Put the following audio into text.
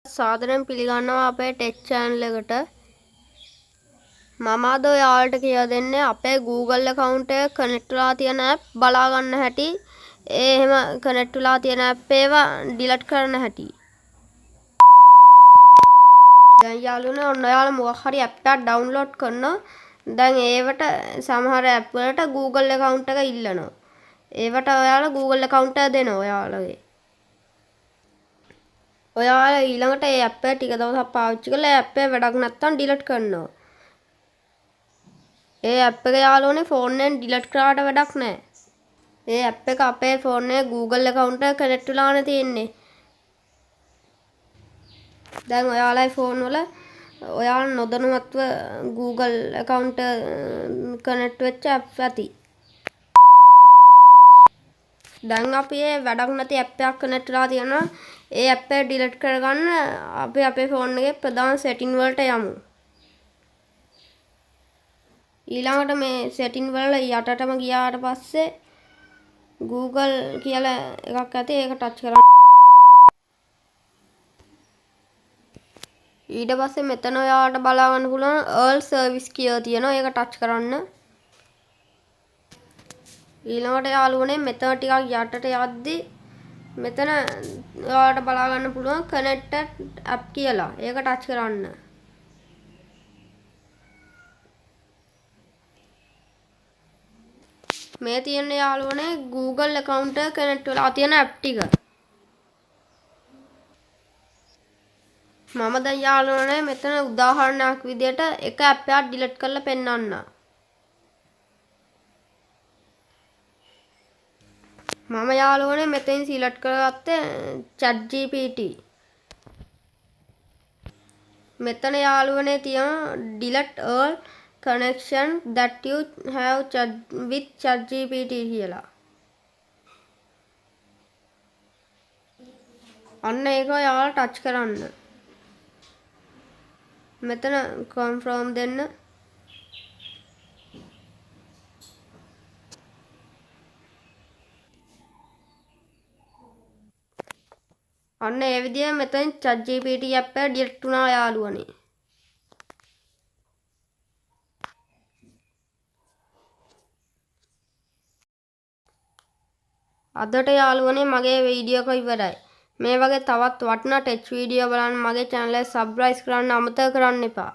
සාදරයෙන් පිළිගන්නවා අපේ ටෙක් චැනල් එකට. මම අද ඔයාලට කියලා දෙන්නේ අපේ Google account එක කනෙක්ට් වෙලා තියෙන ඇප් බලා ගන්න හැටි, ඒ එහෙම කනෙක්ට් වෙලා තියෙන ඇප් ඒවා ඩිලීට් කරන හැටි. දැන් යාළුවනේ, ඔන්න ඔයාලා මොකක් හරි ඇප් එකක් ඩවුන්ලෝඩ් කරනවා. දැන් ඒවට සමහර ඇප් වලට Google account එක ඉල්ලනවා. ඒවට ඔයාලා Google account එක දෙනවා ඔයාලගේ. ඔයාලා ඊළඟට ඒ ඇප් එක ටික දවසක් පාවිච්චි කරලා ඒ ඇප් එක වැඩක් නැත්තම් ඩිලීට් කරනවා. ඒ ඇප් එක යාළුවනේ ෆෝන් එකෙන් ඩිලීට් කරාට වැඩක් නෑ. ඒ ඇප් එක අපේ ෆෝන් එකේ Google account එක කනෙක්ට් වෙලානේ තියෙන්නේ. දැන් ඔයාලගේ ෆෝන් වල ඔයාලා නොදැනුවත්ව Google account connect වෙච්ච ඇප් ඇති. දැන් අපි ඒ වැඩක් නැති ඇප් එකක් කනෙක්ට් වෙලා තියෙනවා. ඒ ඇප් එක ඩිලීට් කරගන්න අපි අපේ ෆෝන් එකේ ප්‍රධාන සෙටින් වලට යමු. ඊළඟට මේ සෙටින් වල යටටම ගියාට පස්සේ Google කියලා එකක් ඇති, ඒක ටච් කරන්න. ඊට පස්සේ මෙතන ඔයාලට බලා ගන්න පුළුවන් All Service කියලා තියෙනවා, ඒක ටච් කරන්න. ඊළඟට යාළුවනේ, මෙතන ටිකක් යටට යද්දි මෙතන ඔයාලට බලා ගන්න පුළුවන් Connected App කියලා, ඒක ටච් කරන්න. මේ තියෙන යාළුවනේ Google account එක කනෙක්ට් වෙලා තියෙන ඇප් ටික. මම දැන් යාළුවනේ මෙතන උදාහරණයක් විදියට එක ඇප් එකක් ඩිලීට් කරලා පෙන්නන්නම්. මම යාළුවනේ මෙතෙන් සිලෙක්ට් කරගත්තේ ChatGPT. මෙතන යාළුවනේ තියෙනවා delete all connection that you have chat with ChatGPT කියලා. අන්න ඒක ඔයාලා ටච් කරන්න. මෙතන කන්ෆර්ම් දෙන්න. අන්න ඒ විදිහ මෙතන ChatGPT app එක ඩිලීට් වුණා යාළුවනේ. අදට යාළුවනේ මගේ වීඩියෝ එක ඉවරයි. මේ වගේ තවත් වටිනා ටෙක් වීඩියෝ බලන්න මගේ චැනල් එක සබ්ස්ක්‍රයිබ් කරන්න අමතක කරන්න එපා.